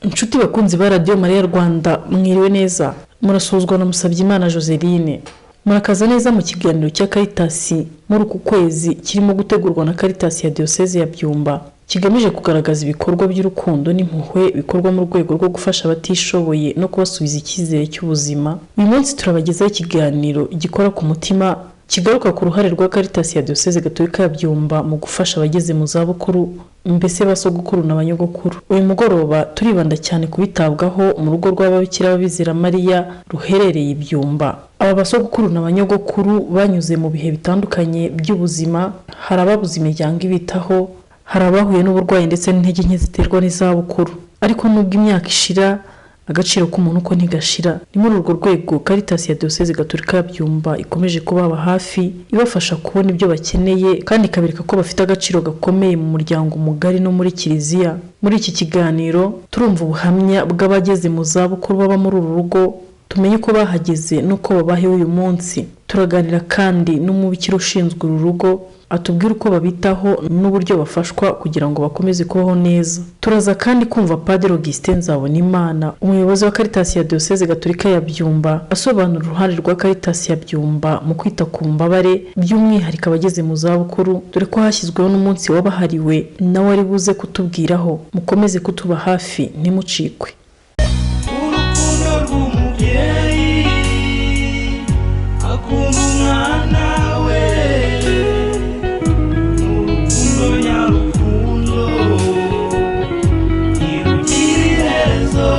Inshuti bakunzi ba Radiyo Mariya Rwanda, mwiriwe neza. Murasuhuzwa na Musabyimana Joseline. Murakaza neza mu kiganiro cya Caritas muri uku kwezi kirimo gutegurwa na Caritas ya Diyoseze ya Byumba, kigamije kugaragaza ibikorwa by'urukundo n'impuhwe bikorwa mu rwego rwo gufasha abatishoboye no kubasubiza icyizere cy'ubuzima. Uyu munsi turabagezaho ikiganiro gikora ku mutima, kigaruka ku ruhare rwa Caritas ya Diyoseze Gatolika ya Byumba mu gufasha abageze mu zabukuru, mbese basogokuru na banyogokuru. Uyu mugoroba turibanda cyane kubitabwaho mu rugo rw'ababikira b'Abizera Mariya ruherereye i Byumba. Aba basogokuru na banyogokuru banyuze mu bihe bitandukanye by'ubuzima, hari ababuze imiryango ibitaho, hari abahuye n'uburwayi ndetse n'intege nke ziterwa n'izabukuru. Ariko nubwo imyaka ishira, agaciro k'umuntu ko ntigashira. Ni muri urwo rwego Caritas ya Diyoseze Gatolika ya Byumba ikomeje kubaba hafi, ibafasha kubona ibyo bakeneye kandi ikabereka ko bafite agaciro gakomeye mu muryango mugari no muri Kiliziya. Muri iki kiganiro turumva ubuhamya bw'abageze mu zabukuru baba muri uru rugo, tumenye uko bahageze n'uko babayeho uyu munsi. Turaganira kandi n'umubikira ushinzwe uru rugo, atubwira uko babitaho n'uburyo bafashwa kugira ngo bakomeze kubaho neza. Turaza kandi kumva Padiri Augustin Nzabonimana, umuyobozi wa Caritas ya Diyoseze Gatolika ya Byumba, asobanura uruhare rwa Caritas ya Byumba mu kwita ku mbabare, by'umwihariko abageze mu zabukuru, dore ko hashyizweho n'umunsi wabahariwe, nawe ari buze kutubwiraho. Mukomeze kutuba hafi, ntimucikwe. Urukundo rw'umubyeyi akunda umwana we, urukundo nyarukundo ntirugira iherezo,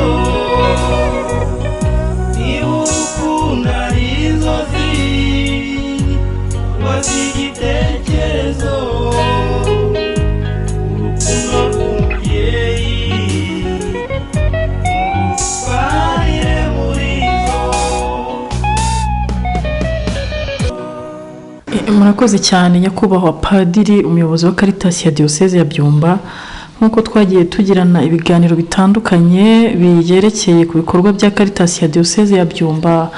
niba urukundo ari inzozi rwose igitekerezo, urukundo rw'umubyeyi barire muri zo. Murakoze cyane nyakubahwa Padiri, umuyobozi wa Caritas ya Diyoseze ya Byumba. Nk'uko twagiye tugirana ibiganiro bitandukanye biyerekeye ku bikorwa bya Caritas ya Diyoseze ya Byumba,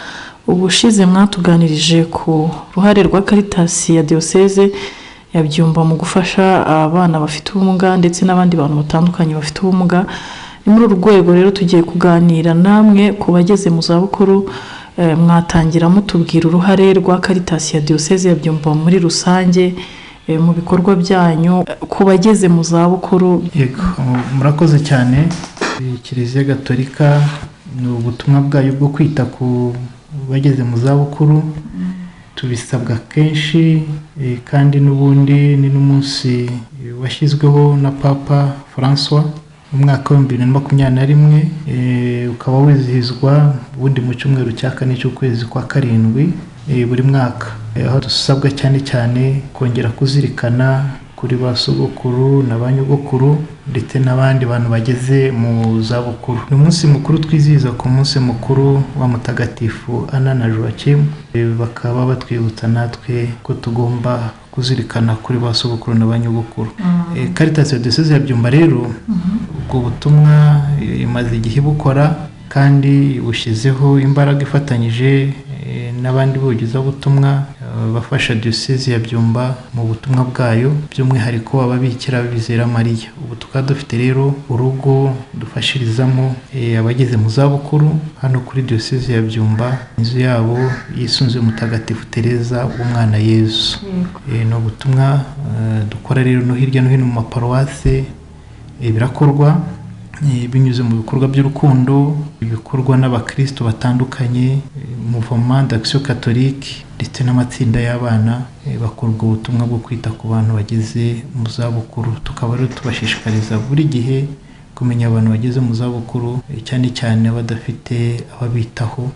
ubushize mwatuganirije ku ruhare rwa Caritas ya Diyoseze ya Byumba mu gufasha abana bafite ubumuga ndetse n'abandi bantu batandukanye bafite ubumuga. Ni muri uru rwego rero tugiye kuganira namwe ku bageze mu zabukuru. Mwatangira mutubwira uruhare rwa Caritas ya Diyoseze ya Byumba muri rusange mu bikorwa byanyu ku bageze mu zabukuru. Yego, murakoze cyane. Kiliziya Gatolika ni ubutumwa bwayo bwo kwita ku bageze mu zabukuru, tubisabwa kenshi, kandi n'ubundi ni n'umunsi washyizweho na Papa François mu mwaka wa 2021, ukaba wizihizwa ubundi mu cyumweru cya kane cy'ukwezi kwa karindwi buri mwaka, aho dusabwa cyane cyane kongera kuzirikana kuri ba sogokuru na ba nyogokuru ndetse n'abandi bantu bageze mu zabukuru. Ni umunsi mukuru twizihiza ku munsi mukuru wa Mutagatifu Anna na Joachim, bakaba batwibutsa natwe ko tugomba kuzirikana kuri ba sogokuru na ba nyogokuru. Caritas ya Diyoseze ya Byumba rero ubwo butumwa imaze igihe bukora kandi bushyizeho imbaraga ifatanyije n'abandi bugizabutumwa bafasha Diyoseze ya Byumba mu butumwa bwayo, by'umwihariko ababikira b'Abizera Mariya. Ubu tukaba dufite rero urugo dufashirizamo abageze mu zabukuru hano kuri Diyoseze ya Byumba, inzu yabo yisunze Mutagatifu Tereza w'umwana Yezu. Ni ubutumwa dukora rero no hirya no hino mu maparuwase, birakorwa binyuze mu bikorwa by'urukundo bikorwa n'abakristo batandukanye, Mouvement d'Action Catholique ndetse n'amatsinda y'abana bakora ubwo butumwa bwo kwita ku bantu bageze mu zabukuru. Tukaba rero tubashishikariza buri gihe kumenya abantu bageze mu zabukuru, cyane cyane abadafite ababitaho,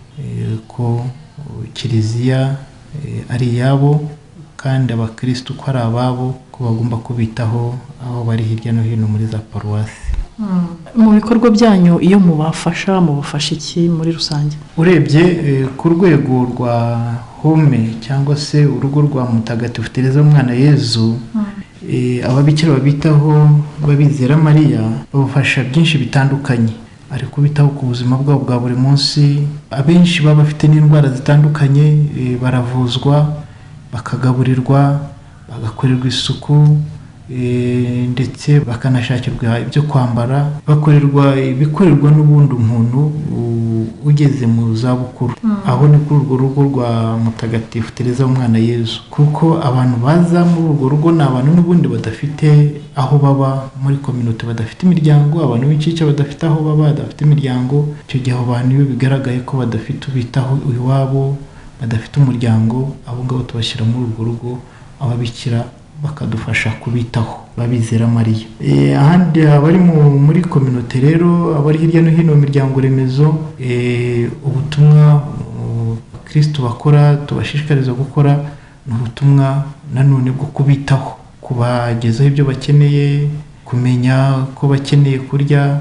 ko Kiliziya ari iyabo kandi abakristo ko ari ababo, ko bagomba kubitaho aho bari hirya no hino muri za paruwasi. Mu bikorwa byanyu iyo mubafasha, mubafasha iki muri rusange? Urebye ku rwego rwa home cyangwa se urugo rwa Mutagatifu Tereza w'umwana Yezu, ababikira babitaho b'Abizera Mariya babafasha byinshi bitandukanye, ari kubitaho ku buzima bwabo bwa buri munsi. Abenshi baba bafite n'indwara zitandukanye, baravuzwa, bakagaburirwa, bagakorerwa isuku, ndetse bakanashakirwa ibyo kwambara, bakorerwa ibikorerwa n'ubundi umuntu ugeze mu zabukuru. Aho ni kuri urwo rugo rwa Mutagatifu Tereza w'Umwana Yezu, kuko abantu baza muri urwo rugo ni abantu n'ubundi badafite aho baba muri community, badafite imiryango, abantu b'incike badafite aho baba, badafite imiryango. Icyo gihe abo bantu iyo bigaragaye ko badafite ubitaho iwabo, badafite umuryango, abo ngabo tubashyira muri urwo rugo, ababikira bakadufasha kubitaho, babizera Mariya. Ahandi abari muri community rero, abari hirya no hino mu miryango remezo, ubutumwa Kristo bakora tubashishikariza gukora ni ubutumwa nanone bwo kubitaho, kubagezaho ibyo bakeneye, kumenya ko bakeneye kurya,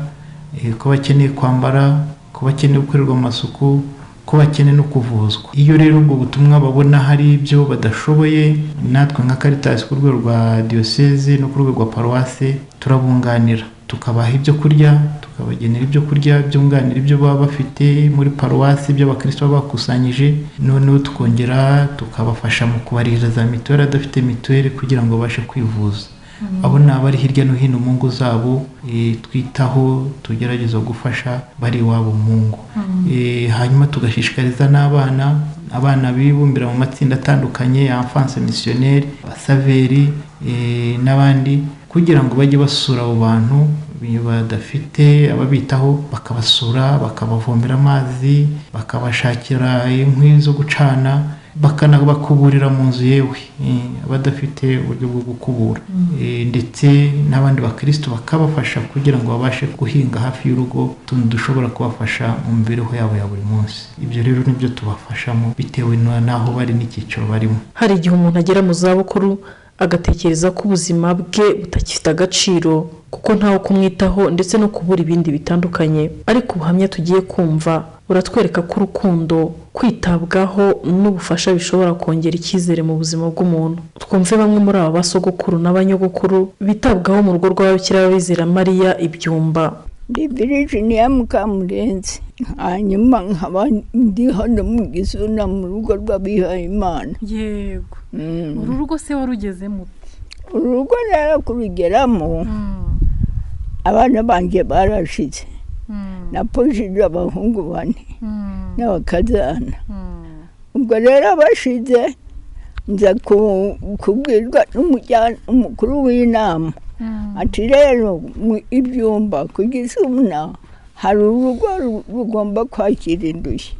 ko bakeneye kwambara, ko bakeneye gukorerwa amasuku, ko bakeneye no kuvuzwa. Iyo rero ubwo butumwa babona hari ibyo badashoboye, natwe nka Caritas ku rwego rwa diocese no ku rwego rwa paroisse turabunganira, tukabaha ibyo kurya, tukabagenera ibyo kurya byunganira ibyo baba bafite muri paroisse, ibyo abakristo baba bakusanyije. Noneho tukongera tukabafasha mu kubarihira za mituweli adafite mituweli kugira ngo babashe kwivuza. Abo ni abari hirya no hino mu ngo zabo, twitaho, tugerageza gufasha bari iwabo mu ngo. Hanyuma tugashishikariza n'abana, abana bibumbira mu matsinda atandukanye ya enfance missionnaire, abasaveri n'abandi, kugira ngo bajye basura abo bantu badafite ababitaho, bakabasura, bakabavombera amazi, bakabashakira inkwi zo gucana, bakanabakuburira mu nzu, yewe abadafite uburyo bwo gukubura. Ndetse n'abandi bakristo bakabafasha kugira ngo babashe guhinga hafi y'urugo utuntu dushobora kubafasha mu mibereho yabo ya buri munsi. Ibyo rero nibyo tubafashamo bitewe n'aho bari n'icyiciro barimo. Hari igihe umuntu agera mu zabukuru agatekereza ko ubuzima bwe butakifite agaciro kuko ntawe kumwitaho ndetse no kubura ibindi bitandukanye, ariko ubuhamya tugiye kumva buratwereka ko urukundo, kwitabwaho n'ubufasha bishobora kongera icyizere mu buzima bw'umuntu. Twumve bamwe muri aba basogokuru n'abanyogokuru bitabwaho mu rugo rw'ababikira b'Abizera Mariya ibyumba. Ndi Virginia Mukamurenzi, hanyuma nkaba ndi hano mu Gisuna mu rugo rw'abihayimana. Yego. Uru rugo se warugezemo? Uru rugo rero kurugeramo abana banjye barashize, naposhije abahungu bane n'abakazana. Ubwo rero bashize nza kubwirwa n'umukuru w'inama ati rero ibyumba ku Gisuna hari urugo rugomba kwakira indushyi,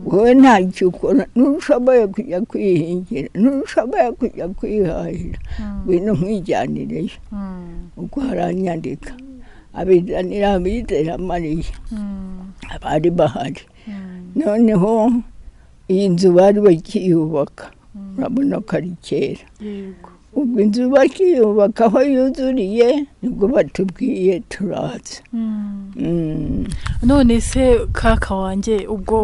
wowe ntacyo ukora, ntushoboye kujya kwihingira, ntushoboye kujya kwihahira, ngwino nkwijyanireyo. Ubwo haranyandika abizanira Abizera Mariya abari bahari. Noneho iyi nzu bari bakiyubaka, urabona ko ari kera. Ubwo inzu bakiyubaka aho yuzuriye nibwo batubwiye turaza. None se kaka wanjye, ubwo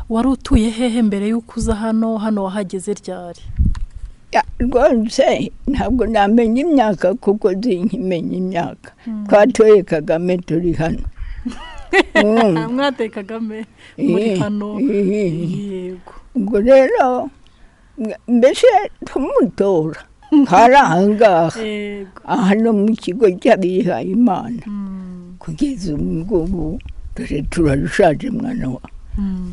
wari utuye hehe mbere y'uko uza hano? Hano wahageze ryari? Rwose ntabwo namenya imyaka kuko sinkimenya imyaka. Twatoye Kagame turi hano. Mwatoye Kagame muri hano? Yego. Ubwo rero mbese tumutora hari ahangaha hano mu kigo cy'abihayimana kugeza ubu ngubu, dore turarushaje mwana wa,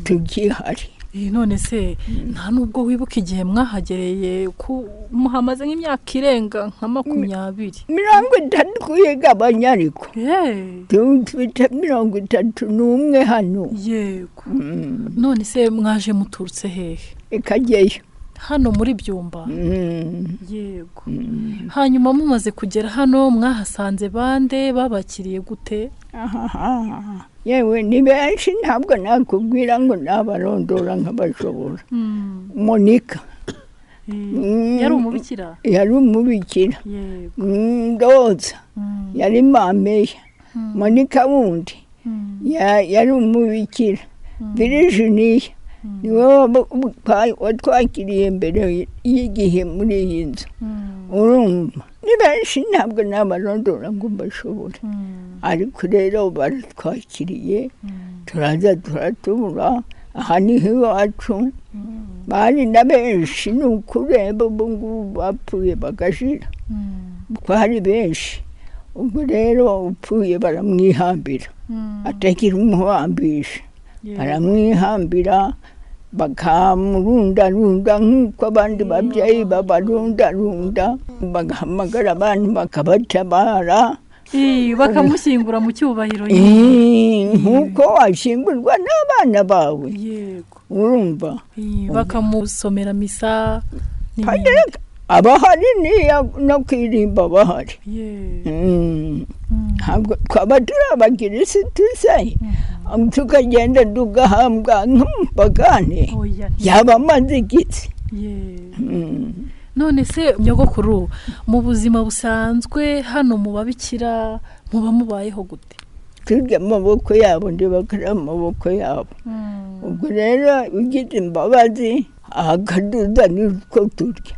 tukihari. None se nta nubwo wibuka igihe mwahagereye? Muhamaze nk'imyaka irenga nka 20. 30 kuyigabanya, ariko dufite 31 hano. Yego. None se mwaje muturutse hehe? Ikageyo. Hano muri Byumba? Yego. Hanyuma mumaze kugera hano mwahasanze bande, babakiriye gute? Yewe ni benshi, ntabwo nakubwira ngo nabarondora nk'abashobora. Monica yari umubikira? Yari umubikira. Ndoza yari mameya. Monica wundi yari umubikira. Virginia niwe watwakiriye mbere y'igihe muri iyi nzu. Urumva ni benshi, ntabwo nabarondora ngo mbashobore. Ariko rero baratwakiriye, turaza turatura, aha niho iwacu. Bari na benshi, ni ukureba ubu ngubu bapfuye bagashira. Kuko hari benshi. Ubwo rero upfuye baramwihambira, atagira umuhambisha, baramwihambira bakamurundarunda nk'uko abandi babyeyi babarundarunda, bagahamagara abantu bakabatabara, bakamushyingura mu cyubahiro nk'uko washyingurwa n'abana bawe. Yego, urumva, bakamusomera misa, abahari no kwirimba bahari. Ntabwo twaba turi abakirisitu se tukagenda tugahambwa nk'umupagani yaba amaze igiti. None se nyogokuru, mu buzima busanzwe hano mu babikira muba mubayeho gute? Turya amaboko yabo, ntibakora amaboko yabo. Ubwo rero ugize imbabazi akatuzanira utwo turya,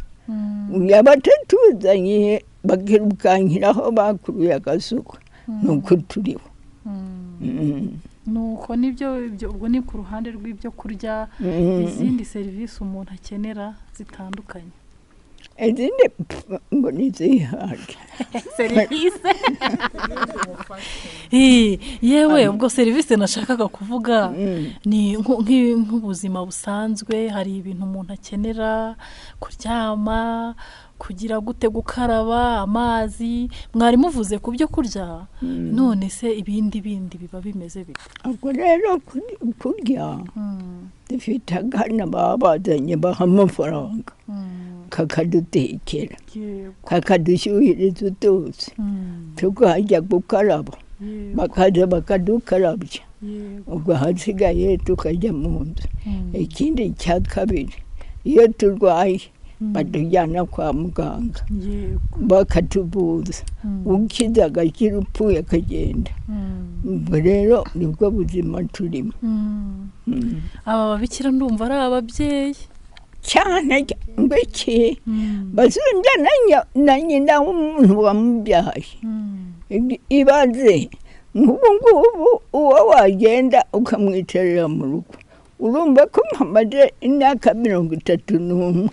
yaba atatuzanye bakirukankiraho bakuruye agasuka, nuko turiho. Nuko nibyo, ubwo ni ku ruhande rw'ibyo kurya. Izindi serivisi umuntu akenera zitandukanye, izindi ngo nizihage serivisi yewe, ubwo serivisi nashakaga kuvuga ni nk'ubuzima busanzwe. Hari ibintu umuntu akenera, kuryama, kugira gute, gukaraba, amazi. Mwari muvuze ku byo kurya, none se ibindi bindi biba bimeze bite? Ubwo rero kurya, dufite akana baba bazanye baha amafaranga, kakadutekera, kakadushyuhiriza utuzi, tukajya gukaraba, bakaza bakadukarabya, ubwo hasigaye tukajya mu nzu. Ikindi cya kabiri, iyo turwaye batujyana kwa muganga bakatuvuza, ukize agakira, upfuye akagenda. Ubwo rero nibwo buzima turimo. Aba babikira ndumva ari ababyeyi cyane, ngwiki basumbya na nyina w'umuntu wamubyaye. Ibaze nk'ubu ngubu uwo wagenda ukamwicarira mu rugo, urumva ko mpamaze imyaka 31,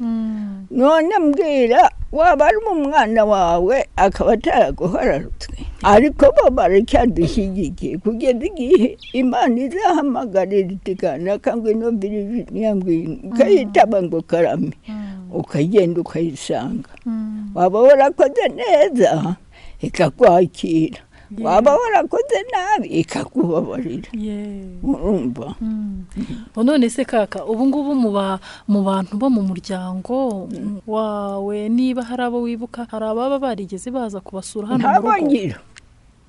none mbwira waba ari umwana wawe akaba ataraguhararutswe. Ariko bo baracyadushyigikiye kugeza igihe Imana izahamagarira iti kanaka ngwino Virginia, ngwino, ukayitaba ngo karame, ukagenda ukayisanga. Waba warakoze neza ikakwakira, waba warakoze nabi ikakubabarira. Urumva. None se kaka, ubu ngubu mu bantu bo mu muryango wawe, niba hari abo wibuka, hari ababa barigeze baza kubasura hano mu rugo?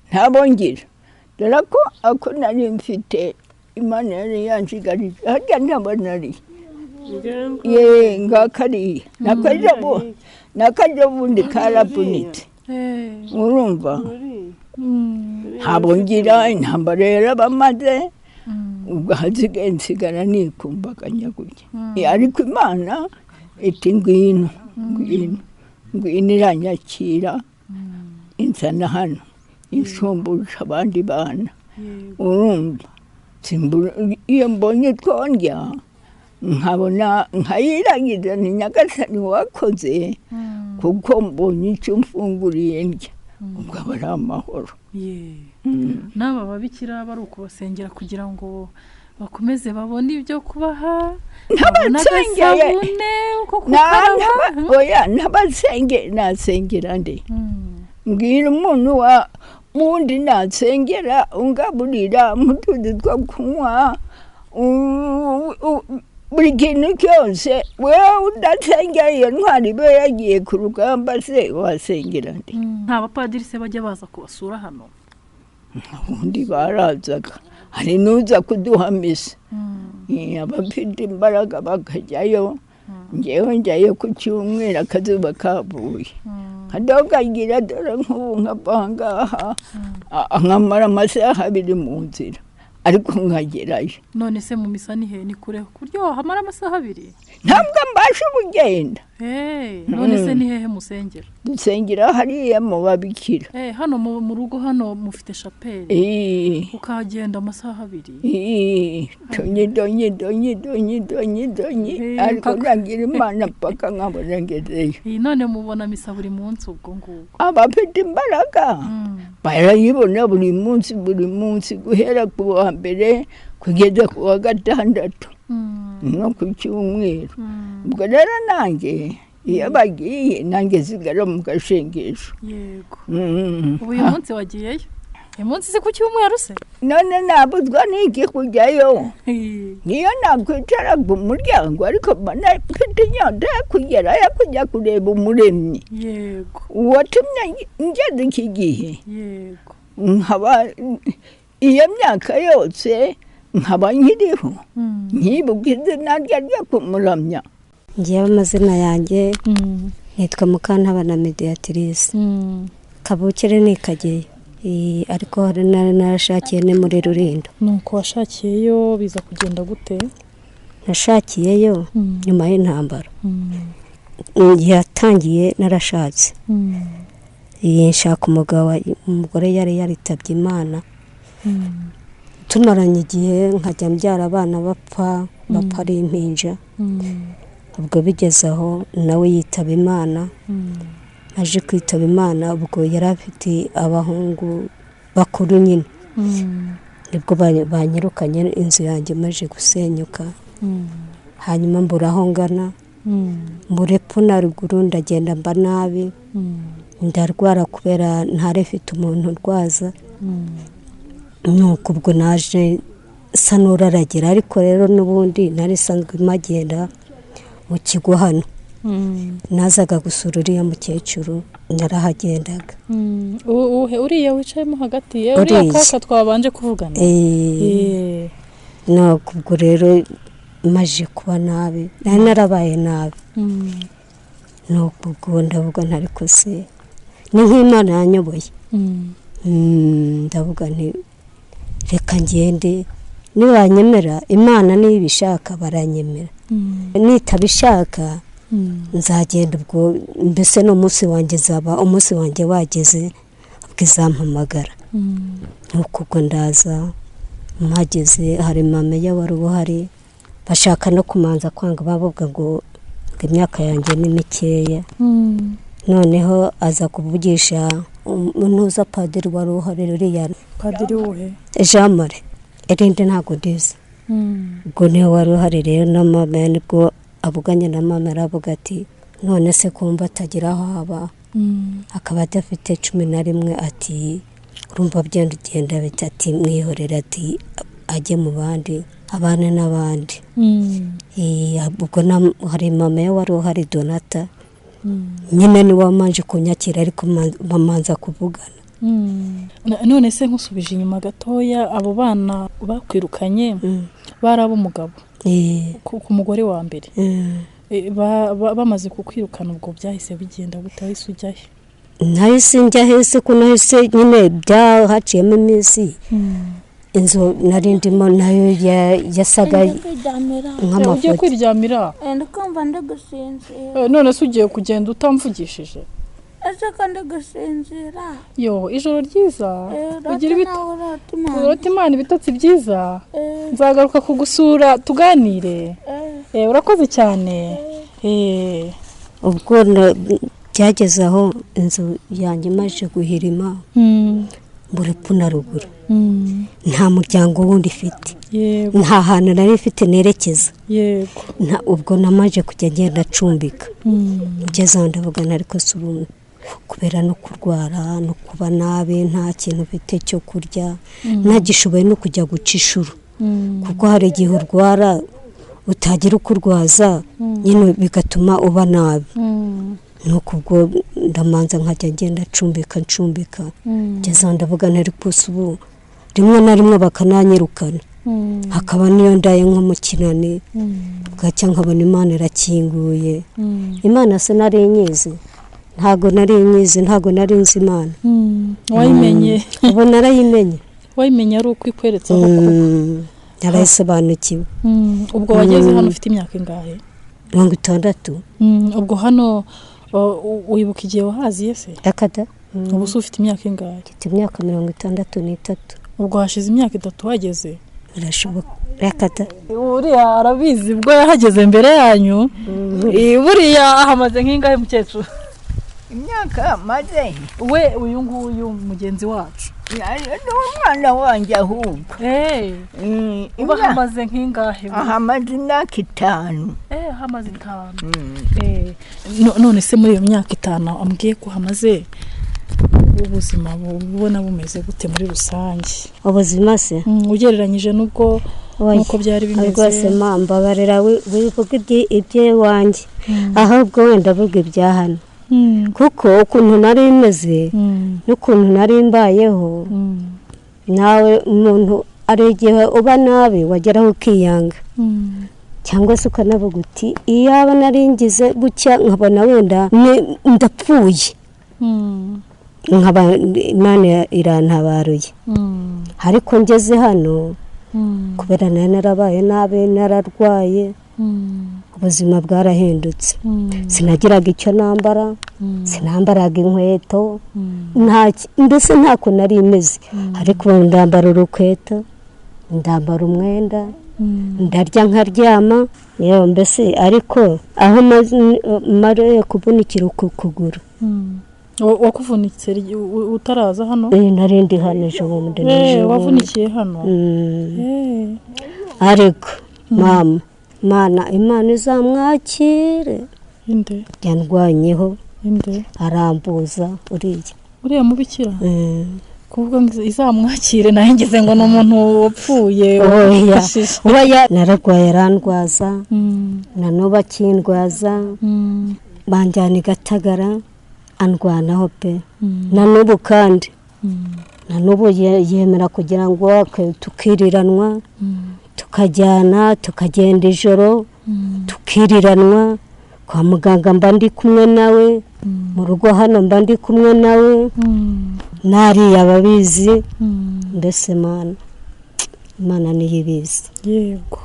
Ntabongira, dore ko ako nari mfite Imana yari yanshigarije, harya ntabwo nari ye ngakariya nakajya bundi karavunitse. Urumva, ntabwo ngira intambara yarabamaze, ubwo hasigaye nsigara nikumbaganya gutya. Ariko Imana iti ngwino, ngwino, ngwino, iranyakira inzana hano, inshumbusha abandi bana. Urumva, iyo mbonye twondya nkabona nkayiragiza, ni Nyagasani wakoze, kuko mbonye icyo mfunguriye ndya, ubwo aba ari amahoro. N'aba babikira bari ukubasengera kugira ngo bakomeze babone ibyo kubaha, ntabasengeye oya, ntabasenge nasengera nde? Mbwira umuntu wa wundi nasengera ungaburira mutuzi two kunywa, buri kintu cyose. Wewe udasengera iyo ntwari iba yagiye ku rugamba se wasengera nde? Nta bapadiri se bajya baza kubasura hano? Ubundi barazaga, hari n'uza kuduha misa, abafite imbaraga bakajyayo. Ngewe njyayo ku cyumweru akazuba kavuye, nkadogagira dore nk'ubu nkava aha ngaha nkamara amasaha 2 mu nzira, Ariko nkagerayo. None se mu misa ni he? Ni kure ku buryo wahamara amasaha 2? Ntabwo mbasha kugenda. None se ni hehe musengera? Dusengera hariya mu babikira. Hano mu rugo hano mufite chapelle. Ukagenda amasaha 2. Donye donye donye donye donye donye, ariko nagira Imana paka nkabona ngezeyo. None mubona misa buri munsi ubwo ngubwo? Abafite imbaraga barayibona buri munsi, buri munsi, guhera ku wa mbere kugeza ku wa gatandatu no ku cyumweru. Ubwo rero nanjye iyo bagiye nanjye sigara mu gashengesho. Yego. Ubu uyu munsi wagiyeyo? Uyu munsi si ku cyumweru se? None nabuzwa n'iki kujyayo? Niyo nakwicara ku muryango, ariko mbona mfite inyota yo kugerayo, kujya kureba Umuremyi. Yego. Uwatumye ngeze iki gihe. Yego. Nkaba iyo myaka yose nkaba nkiriho, nkibuka izina rye ryo kumuramya. Ngewe amazina yanjye nitwa Mukantabana Mediatrice. Kabukire ni Kageyo, ariko hari narashakiye ni muri Rulindo. Nuko washakiyeyo biza kugenda gute? Nashakiyeyo nyuma y'intambara yatangiye, narashatse. Nshaka umugabo, umugore yari yaritabye Imana. Tumaranye igihe nkajya mbyara abana bapfa, bapfa ari impinja. Ubwo bigeze aho nawe yitaba Imana. Aje kwitaba Imana ubwo yari afite abahungu bakuru nyine. Nibwo banyirukanye, inzu yanjye imaze gusenyuka. Hanyuma mbura aho ngana, mbura epfo na ruguru, ndagenda mba nabi, ndarwara kubera ntari mfite umuntu urwaza. Nuko ubwo naje nsa n'uraragira, ariko rero n'ubundi nari nsanzwe mpagenda mu kigo hano. Nazaga gusura uriya mukecuru, narahagendaga. Uriya wicayemo hagati, uriya kaka twabanje kuvugana. Nuko ubwo rero maje kuba nabi, nari narabaye nabi. Nuko ubwo ndavuga ntariko se ni nk'Imana yanyoboye. Ndavuga nti reka ngende, nibanyemera Imana niba ibishaka baranyemera, nitabishaka nzagenda. Ubwo mbese n'umunsi wanjye zaba umunsi wanjye wageze, ubwo izampamagara. Nuko ubwo ndaza, mpageze hari mama wari uhari, bashaka no kumanza kwanga, bavuga ngo imyaka yanjye ni mikeya. Noneho aza kuvugisha umunuza padiri wari uhari, uriya padiri wuhe? Jean Marie, irindi ntabwo ndizi. Ubwo niwe wari uhari rero na mama, nibwo avuganye na mama, aravuga ati none se kumva atagira aho aba, akaba adafite 11, ati urumva byenda bita, ati mwihorera, ati ajye mu bandi abane n'abandi. Ubwo hari mama wari uhari Donata nyine ni wamanje kunyakira, ariko bamanza kuvugana. None se nkusubije inyuma gatoya, abo bana bakwirukanye bari ab'umugabo ku mugore wa mbere, bamaze kukwirukana ubwo byahise bigenda gute? Wahise ujyahe? Nahise njya hese ko nahise nyine byahaciyemo iminsi. Inzu nari ndimo nayo yasaga nk'amafoto. Ugiye kwiryamira? Ndikumva ndagusinzira. None se ugiye kugenda utamvugishije? Ese ko ndagusinzira. Yo, ijoro ryiza. Ugira ibitotsi. Imana ibitotsi byiza. Nzagaruka kugusura tuganire. Urakoze cyane. Ubwo byageze aho inzu yanjye imaze guhirima, mbura epfo na ruguru. Nta muryango wundi ifite, nta hantu nari mfite nerekeza. Ubwo namaje kujya ngenda acumbika. Ngeze aho ndavuga ariko si ubu kubera no kurwara no kuba nabi, nta kintu mfite cyo kurya, ntagishoboye no kujya guca inshuro, kuko hari igihe urwara utagira uko urwaza nyine bigatuma uba nabi. Nuko ubwo ndamanza nkajya ngenda ncumbika, ngeze aho ndavuga ariko si ubu, rimwe na rimwe bakananyirukana, hakaba niyo ndaye nko mu kinani, bwacya nkabona Imana irakinguye. Imana se nari nyizi, ntago nari nyizi, ntago nari nzi Imana. Wayimenye? Ubu narayimenye. Wayimenya ari uko ikweretse aho kuba. Narayisobanukiwe. Ubwo wageze hano ufite imyaka ingahe? 60. Ubwo hano wibuka igihe wahaziye se? Akada. Ubu se ufite imyaka ingahe? Mfite imyaka 63. Ubwo hashize imyaka 3 wageze? Birashoboka. Akada. Uriya arabizi ubwo yahageze mbere yanyu. Buriya ahamaze nk'ingahe mukecuru? Imyaka maze we uyu nguyu mugenzi wacu n'umwana wanjye ahubwo. Uba ahamaze nk'ingahe? Ahamaze imyaka 5. Ahamaze 5. None se muri iyo myaka 5 ambwiye ko hamaze, ubuzima bubona bumeze gute muri rusange? Ubuzima se ugereranyije n'ubwo nuko byari bimeze? Rwose mbabarira wivuga iby'iwanjye, ahubwo wenda avuga ibya hano. Kuko ukuntu nari meze n'ukuntu nari mbayeho, nawe umuntu ari igihe uba nabi wageraho ukiyanga, cyangwa se ukanavuga uti iyaba nari ngize gutya nkabona wenda ndapfuye, nkaba Imana irantabaruye. Ariko ngeze hano kubera nari narabaye nabi, nararwaye, ubuzima bwarahindutse. Sinagiraga icyo nambara, sinambaraga inkweto, mbese ntako nari imeze. Ariko ubu ndambara urukweto, ndambara umwenda, ndarya nkaryama, yewe mbese. Ariko aho mariye kuvunikira uku kuguru. Wakuvunitse utaraza hano? Nari ndi hano ejo bundi. Wavunikiye hano? Ariko mama, Mana Imana izamwakire. Inde? Yandwanyeho. Inde? Arambuza uriya. Uriya mubikira? Kuvuga ngo izamwakire naye ngeze ngo ni umuntu wapfuye. Oya, nararwaye arandwaza, na n'ubu akindwaza, banjyana i Gatagara andwanaho pe. Na n'ubu kandi, na n'ubu yemera kugira ngo tukiriranwa, tukajyana, tukagenda ijoro, tukiriranwa. Kwa muganga mba ndi kumwe nawe, mu rugo hano mba ndi kumwe nawe, nariya ababizi. Mbese Mana, Imana niyo ibizi. Yego.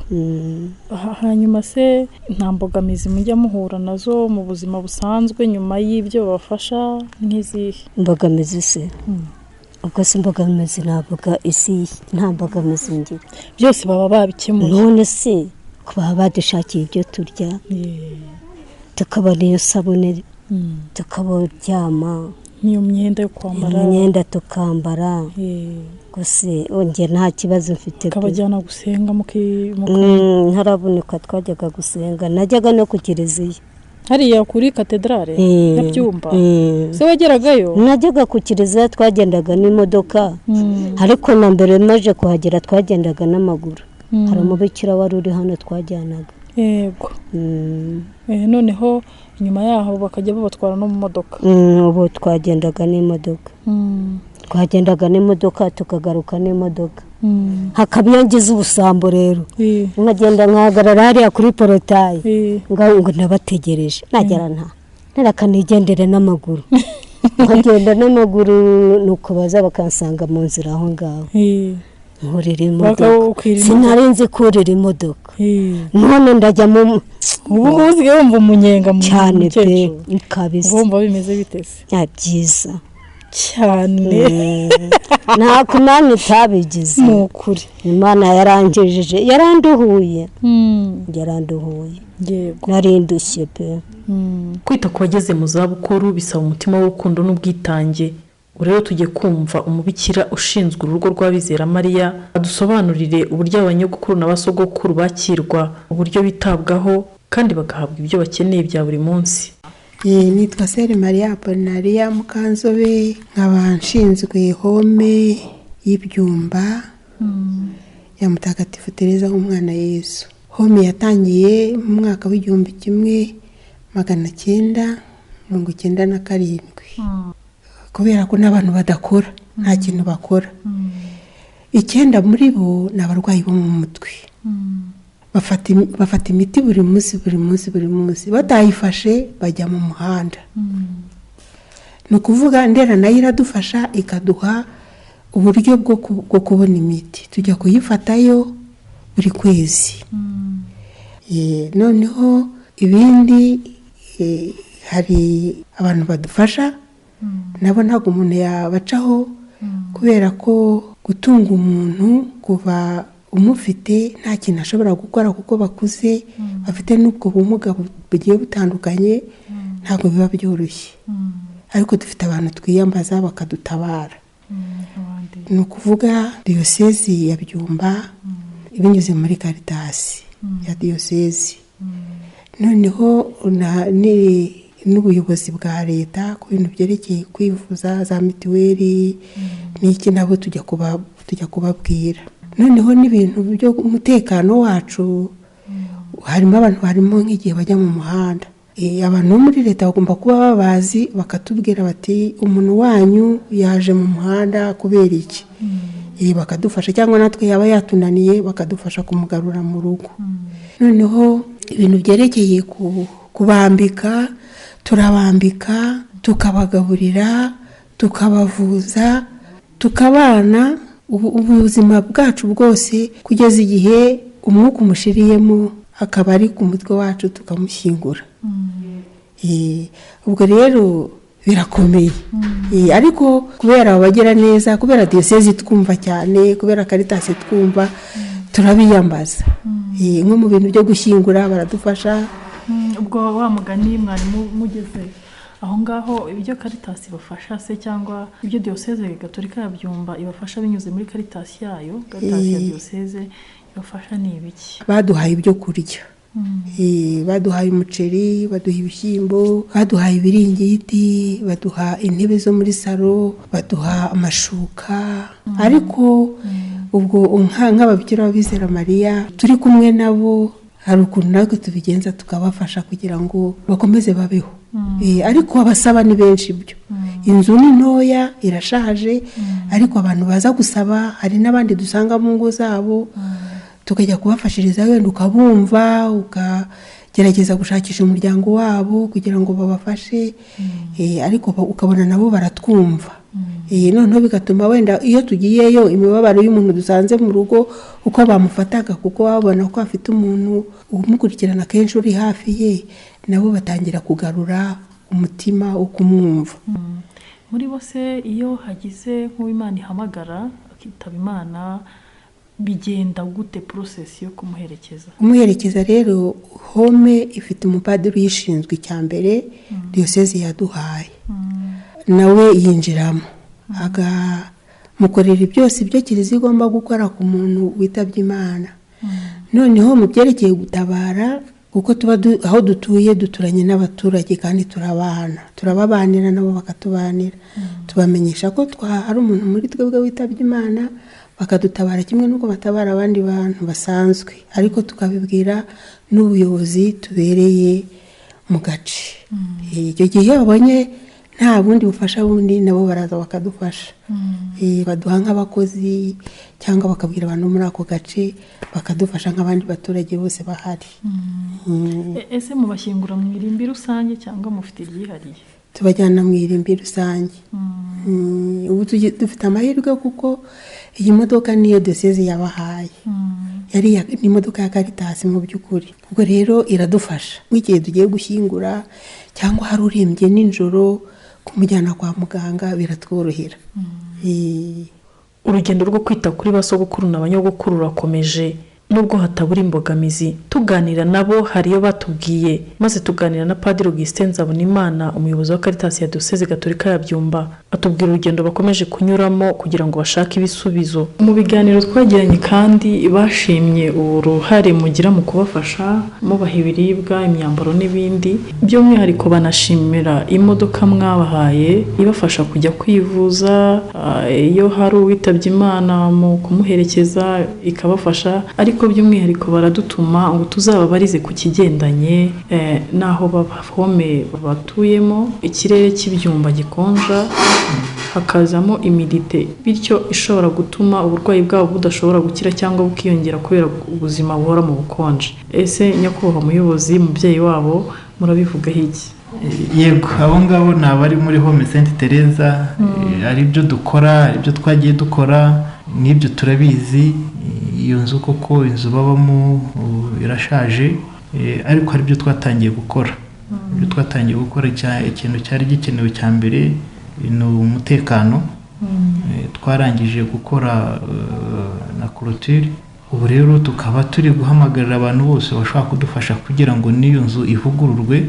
Hanyuma se nta mbogamizi mujya muhura nazo mu buzima busanzwe nyuma y'ibyo babafasha nk'izihe? Imbogamizi se? Ubwo se imbogamizi navuga isi nta mbogamizi ngira. Byose baba babikemuye. None se baba badushakiye ibyo turya, tukabona iyo sabune, tukabaryama, n'iyo myenda yo kwambara, imyenda tukambara. Gusa njye nta kibazo mfite. Ukabajyana gusenga? Ntaravunika twajyaga gusenga, najyaga no ku kiliziya. Hariya kuri katedrale ya Byumba? Se wageragayo? Najyaga ku kiliziya, twagendaga n'imodoka, ariko na mbere maje kuhagera twagendaga n'amaguru. Hari umubikira wari uri hano twajyanaga. Yego. Noneho nyuma yaho bakajya babatwara no mu modoka? Ubu twagendaga n'imodoka. Twagendaga n'imodoka tukagaruka n'imodoka. Hakaba iyo ngize ubusambo rero, nkagenda nkahagarara hariya kuri portail, ngo ndabategereje, nagera nta ntaraka nigendere n'amaguru, nkagenda n'amaguru, nuko baza bakansanga mu nzira aho ngaho. Nkurira imodoka, sinari nzi kurira imodoka, none ndajya mu Ubu ngubu usigaye wumva umunyenga cyane pe, kabisa. Wumva bimeze bite se? Byiza cyane. Nta kumana itabigize. Ni ukuri. Imana yarangejeje, yaranduhuye, yaranduhuye. Yego. Nari ndushye pe. Kwita ku bageze mu zabukuru bisaba umutima w'urukundo n'ubwitange. Ubu rero tujye kumva umubikira ushinzwe urugo rw'abizera Mariya adusobanurire uburyo abanyogokuru na basogokuru bakirwa, uburyo bitabwaho kandi bagahabwa ibyo bakeneye bya buri munsi. Nitwa Sœur Maria Apollinaria Mukanzobe, nkaba nshinzwe home y'ibyumba ya Mutagatifu Tereza w'umwana Yesu. Home yatangiye mu mwaka w'1997, kubera ko n'abantu badakora, nta kintu bakora. 9 muri bo ni abarwayi bo mu mutwe, bafata imiti buri munsi buri munsi buri munsi, batayifashe bajya mu muhanda. Ni ukuvuga Ndera nayo iradufasha, ikaduha Uburyo bwo kubona imiti tujya kuyifatayo buri kwezi. Noneho ibindi hari abantu badufasha, nabo ntabwo umuntu yabacaho, kubera ko gutunga umuntu kuva umufite nta kintu ashobora gukora, kuko bakuze bafite n'ubwo bumuga bugiye butandukanye, ntabwo biba byoroshye. Ariko dufite abantu twiyambaza bakadutabara. Ni ukuvuga diyosezi ya Byumba binyuze muri Caritas ya diyosezi, noneho n'ubuyobozi bwa leta ku bintu byerekeye kwivuza za mituweli n'iki, nabo tujya kubabwira. Noneho n'ibintu by'umutekano wacu, harimo abantu, harimo nk'igihe bajya mu muhanda, abantu bo muri leta bagomba kuba babazi, bakatubwira bati umuntu wanyu yaje mu muhanda kubera iki, bakadufasha, cyangwa natwe yaba yatunaniye bakadufasha kumugarura mu rugo. Noneho ibintu byerekeye kubambika, turabambika, tukabagaburira, tukabavuza, tukabana ubuzima bwacu bwose kugeza igihe umwuka umushiriyemo akaba ari ku mutwe wacu tukamushyingura. Ubwo rero birakomeye. Ariko kubera abagira neza, kubera diyosezi twumva cyane, kubera Caritas twumva, turabiyambaza. Nko mu bintu byo gushyingura baradufasha. Ubwo wa mugani mwari mugeze aho ngaho, ibyo Caritas ibafasha se cyangwa ibyo diyoseze gatolika ya Byumba ibafasha binyuze muri Caritas yayo, Caritas ya diyoseze ibafasha ni ibiki? Baduhaye ibyo kurya, baduhaye umuceri, baduha ibishyimbo, baduhaye ibiringiti, baduha intebe zo muri salo, baduha amashuka. Ariko ubwo nk'ababikira b'Abizera Mariya turi kumwe nabo, hari ukuntu natwe tubigenza tukabafasha kugira ngo bakomeze babeho. Ariko abasaba ni benshi byo. Inzu ni ntoya irashaje, ariko abantu baza gusaba, hari n'abandi dusanga mu ngo zabo, tukajya kubafashiriza, wenda ukabumva, ukagerageza gushakisha umuryango wabo kugira ngo babafashe, ariko ukabona nabo baratwumva. Noneho bigatuma wenda iyo tugiyeyo imibabaro y'umuntu dusanze mu rugo uko bamufataga, kuko babona ko afite umuntu umukurikirana kenshi uri hafi ye, nabo batangira kugarura umutima wo kumwumva. Muri bose iyo hagize nk'uw'Imana ihamagara akitaba Imana, bigenda gute process yo kumuherekeza? Kumuherekeza rero, home ifite umupadiri uyishinzwe icya mbere, diyosezi yaduhaye, nawe yinjiramo agamukorera byose ibyo kiliziya igomba gukora ku muntu witabye Imana. Noneho mu byerekeye gutabara, kuko tuba aho dutuye duturanye n'abaturage kandi turabana, turababanira nabo bakatubanira, tubamenyesha ko hari umuntu muri twebwe witabye Imana, bakadutabara kimwe n'uko batabara abandi bantu basanzwe, ariko tukabibwira n'ubuyobozi tubereye mu gace. Icyo gihe babonye nta bundi bufasha bundi, nabo baraza bakadufasha. Baduha nk'abakozi cyangwa bakabwira abantu muri ako gace bakadufasha nk'abandi baturage bose bahari. Ese mubashyingura mu irimbi rusange cyangwa mufite iryihariye? Tubajyana mu irimbi rusange. Ubu dufite amahirwe kuko iyi modoka niyo diyoseze yabahaye, yari imodoka ya Caritas mu by'ukuri. Ubwo rero iradufasha nk'igihe tugiye gushyingura cyangwa hari urembye nijoro, kumujyana kwa muganga biratworohera. Urugendo rwo kwita kuri basogokuru na banyogokuru rurakomeje, nubwo hatabura imbogamizi. Tuganira nabo hariyo batubwiye, maze tuganira na Padiri Augustin Nzabonimana, umuyobozi wa Caritas ya Diyoseze Gatolika ya Byumba, atubwira urugendo bakomeje kunyuramo kugira ngo bashake ibisubizo. Mu biganiro twagiranye kandi bashimye uruhare mugira mu kubafasha, mubaha ibiribwa, imyambaro n'ibindi. By'umwihariko banashimira imodoka mwabahaye ibafasha kujya kwivuza, iyo hari uwitabye Imana mu kumuherekeza ikabafasha, ariko by'umwihariko baradutuma ngo tuzababarize ku kigendanye n'aho babahome batuyemo, ikirere cy'ibyumba gikonja hakazamo imidite, bityo ishobora gutuma uburwayi bwabo budashobora gukira cyangwa bukiyongera kubera ubuzima buhora mu bukonje. Ese nyakubahwa muyobozi, mubyeyi wabo, murabivugaho iki? Yego, abo ngabo ni abari muri Home Sainte Teresa. Ari byo dukora, ari byo twagiye dukora, n'ibyo turabizi. Iyo nzu koko, inzu babamo irashaje, ariko hari ibyo twatangiye gukora. Ibyo twatangiye gukora, ikintu cyari gikenewe cya mbere ni umutekano. Twarangije gukora na clôture. Ubu rero tukaba turi guhamagarira abantu bose bashobora kudufasha kugira ngo n'iyo nzu ivugururwe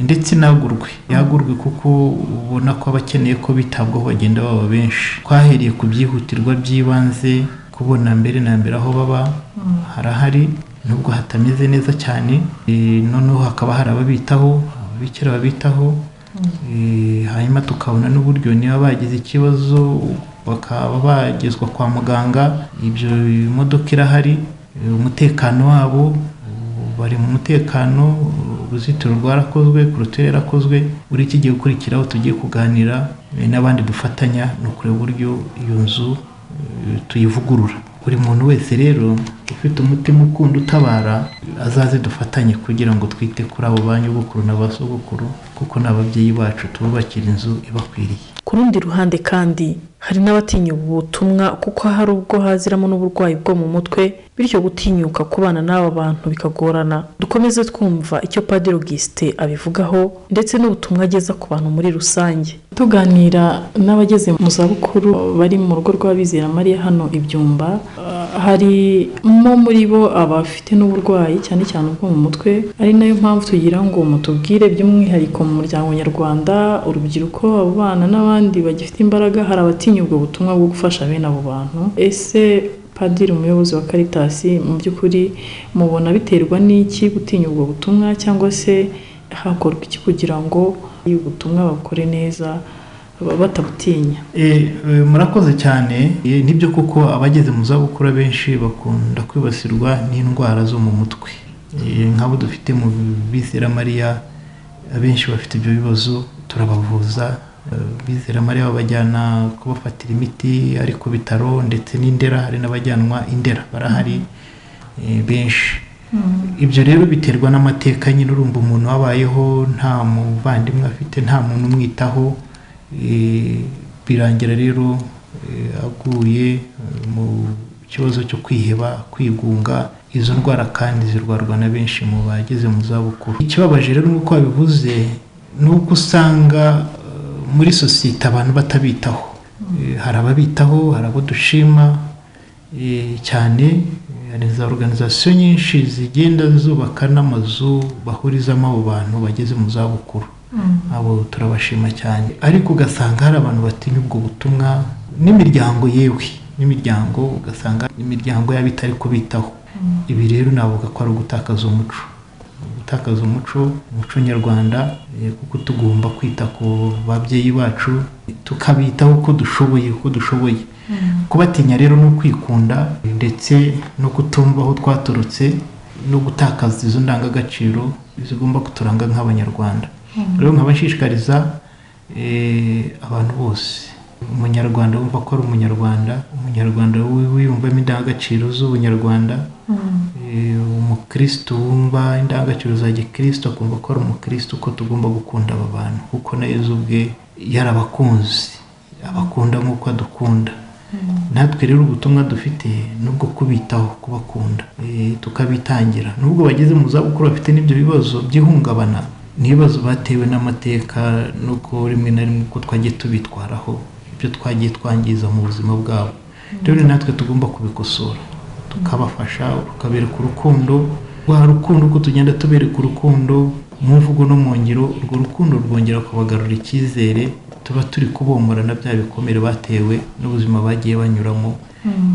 ndetse inagurwe, yagurwe, kuko ubona ko abakeneye ko bitabwaho bagenda baba benshi. Twahereye ku byihutirwa by'ibanze, kubona mbere na mbere aho baba harahari, nubwo hatameze neza cyane. Noneho hakaba hari ababitaho, ababikira babitaho. Hanyuma tukabona n'uburyo niba bagize ikibazo bakaba bagezwa kwa muganga, ibyo imodoka irahari. Umutekano wabo, bari mu mutekano, uruzitiro rwarakozwe, clôture yarakozwe. Uri kigiye gukurikiraho, tugiye kuganira n'abandi dufatanya, ni ukureba uburyo iyo nzu tuyivugurura. Buri muntu wese rero ufite umutima ukunda utabara azaze dufatanye kugira ngo twite kuri abo ba nyogokuru na ba sogokuru, kuko ni ababyeyi bacu, tububakira inzu ibakwiriye. Ku rundi ruhande kandi hari n'abatinya ubu butumwa, kuko hari ubwo haziramo n'uburwayi bwo mu mutwe, bityo gutinyuka kubana n'aba bantu bikagorana. Dukomeze twumva icyo Padiri Augustin abivugaho ndetse n'ubutumwa ageza ku bantu muri rusange. Tuganira n'abageze mu zabukuru bari mu rugo rw'Abizera Mariya hano i Byumba, harimo muri bo abafite n'uburwayi cyane cyane ubwo mu mutwe, ari nayo mpamvu tugira ngo mutubwire by'umwihariko mu muryango nyarwanda, urubyiruko, abo bana n'abandi bagifite imbaraga, hari abatinya ubwo butumwa bwo gufasha bene abo bantu. Ese Padiri umuyobozi wa Caritas, mu by'ukuri mubona biterwa n'iki gutinya ubwo butumwa, cyangwa se hakorwa iki kugira ngo ubutumwa bakore neza batabutinya? Murakoze cyane. Nibyo kuko abageze mu zabukuru benshi bakunda kwibasirwa n'indwara zo mu mutwe. Nk'abo dufite mu Bizera Mariya, abenshi bafite ibyo bibazo, turabavuza. Bizera Mariya babajyana kubafatira imiti ari ku bitaro ndetse n'Indera, hari n'abajyanwa Indera, barahari benshi. Ibyo rero biterwa n'amateka nyine. Urumva umuntu wabayeho nta muvandimwe afite, nta muntu umwitaho, birangira rero aguye mu kibazo cyo kwiheba, kwigunga. Izo ndwara kandi zirwarwa na benshi mu bageze mu zabukuru. Ikibabaje rero nk'uko babivuze ni uko usanga muri sosiyete abantu batabitaho. Hari ababitaho, hari abo dushima cyane, hari za organisation nyinshi zigenda zubaka n'amazu bahurizamo abo bantu bageze mu zabukuru. Abo turabashima cyane, ariko ugasanga hari abantu batinya ubwo butumwa, n'imiryango, yewe n'imiryango, ugasanga imiryango yabo itari kubitaho. Ibi rero navuga ko ari ugutakaza umuco, gutakaza umuco nyarwanda, kuko tugomba kwita ku babyeyi bacu, tukabitaho uko dushoboye. Kubatinya rero ni ukwikunda ndetse no kutumva aho twaturutse no gutakaza izo ndangagaciro zigomba kuturanga nk'Abanyarwanda. Rero nkabashishikariza abantu bose, umunyarwanda wumva ko ari umunyarwanda, umunyarwanda wiyumvamo indangagaciro z'ubunyarwanda, umukristo wumva indangagaciro za gikristo akumva ko ari umukristo, ko tugomba gukunda aba bantu, kuko na Yezu ubwe yarabakunze, abakunda nk'uko adukunda. Natwe rero ubutumwa dufite nubwo kubitaho, kubakunda, tukabitangira. Nubwo bageze mu zabukuru bafite n'ibyo bibazo by'ihungabana, n'ibibazo batewe n'amateka, nuko rimwe na rimwe uko twagiye tubitwaraho, ibyo twagiye twangiza mu buzima bwabo. Rero natwe tugomba kubikosora, tukabafasha, tukabereka urukundo. Rwa rukundo uko tugenda tubereka urukundo mu mvugo no mu ngiro, urwo rukundo rwongera kubagarura icyizere, tuba turi kubomora na bya bikomere batewe n'ubuzima bagiye banyuramo.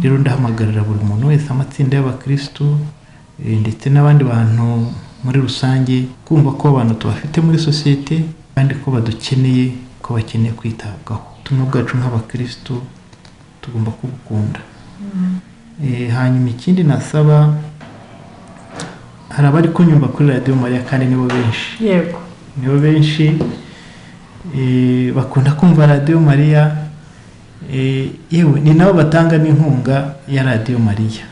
Rero ndahamagarira buri muntu wese, amatsinda y'abakristu ndetse n'abandi bantu muri rusange, kumva ko abantu tubafite muri sosiyete kandi ko badukeneye, ko bakeneye kwitabwaho. Ubutumwa bwacu nk'abakristu tugomba kubukunda. Hanyuma ikindi nasaba, hari abari kunyumva kuri Radio Maria kandi nibo benshi. Yego, nibo benshi bakunda kumva Radio Maria, yewe ni nabo batanga n'inkunga ya Radio Maria.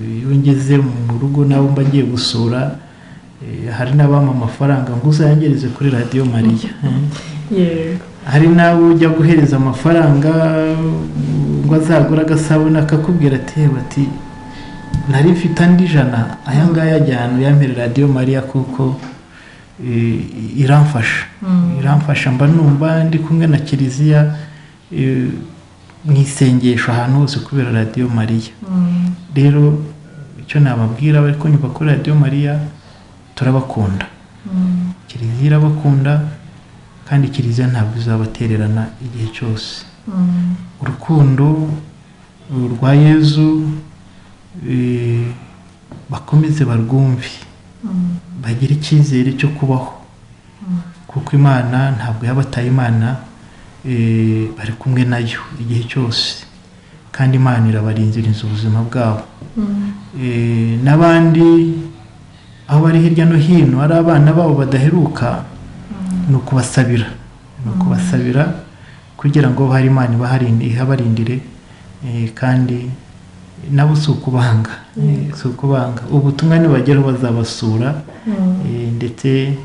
Iyo ngeze mu rugo nabo mba ngiye gusura, Hari n'abampa amafaranga ngo uzangereze kuri Radiyo Mariya. Hari n'abo ujya guhereza amafaranga ngo azagure agasabune, akakubwira ati bati nari mfite andi 100, aya ngaya ajyana uyampere Radiyo Mariya kuko iramfasha. Iramfasha, mba numva ndi kumwe na Kiliziya mu isengesho ahantu hose kubera Radiyo Mariya. Rero icyo nababwira bari kunyumva kuri Radiyo Mariya, turabakunda. Kiliziya irabakunda kandi Kiliziya ntabwo izabatererana igihe cyose. Urukundo rwa Yezu bakomeze barwumve, bagire icyizere cyo kubaho, kuko Imana ntabwo yabataye. Imana bari kumwe nayo igihe cyose, kandi Imana irabarinziriza ubuzima bwabo. N'abandi aho bari hirya no hino ari abana babo badaheruka, ni ukubasabira, ni ukubasabira kugira ngo hari Imana ihabarindire, kandi nabo si ukubanga, si ukubanga. Ubutumwa nibageraho bazabasura, ndetse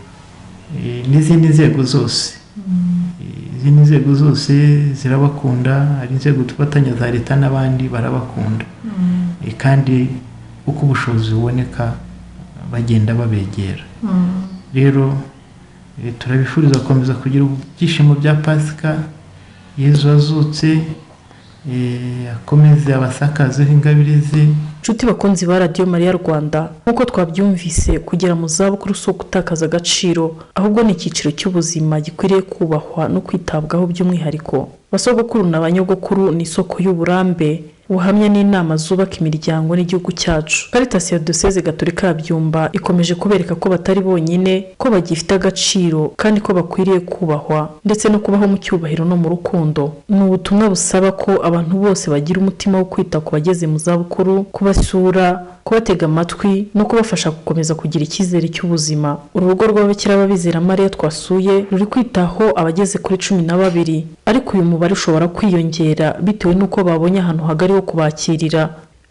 n'izindi nzego zose, izindi nzego zose zirabakunda. Hari inzego dufatanya za leta n'abandi barabakunda, kandi uko ubushobozi buboneka bagenda babegera. Rero turabifuriza gukomeza kugira ibyishimo bya Pasika. Yezu azutse, akomeze abasakazeho ingabire ze. Nshuti bakunzi ba Radiyo Mariya Rwanda, nk'uko twabyumvise, kugera mu zabukuru si ugutakaza agaciro, ahubwo ni icyiciro cy'ubuzima gikwiriye kubahwa no kwitabwaho by'umwihariko. Basogokuru na banyogokuru ni isoko y'uburambe, ubuhamya n'inama zubaka imiryango n'igihugu cyacu. Caritas ya Diyoseze Gatolika ya Byumba ikomeje kubereka ko batari bonyine, ko bagifite agaciro kandi ko bakwiriye kubahwa, ndetse no kubaho mu cyubahiro no mu rukundo. Ni ubutumwa busaba ko abantu bose bagira umutima wo kwita ku bageze mu zabukuru, kubasura, kubatega amatwi no kubafasha gukomeza kugira icyizere cy'ubuzima. Urugo rw'ababikira b'Abizera Mariya twasuye ruri kwitaho abageze kuri 12, ariko uyu mubare ushobora kwiyongera bitewe n'uko babonye ahantu hagari ho kubakirira.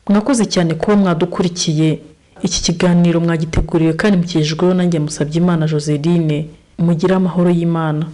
Mwakoze cyane kuba mwadukurikiye. Iki kiganiro mwagiteguriwe kandi mukigejweho nanjye Musabyimana Joseline. Mugire amahoro y'Imana.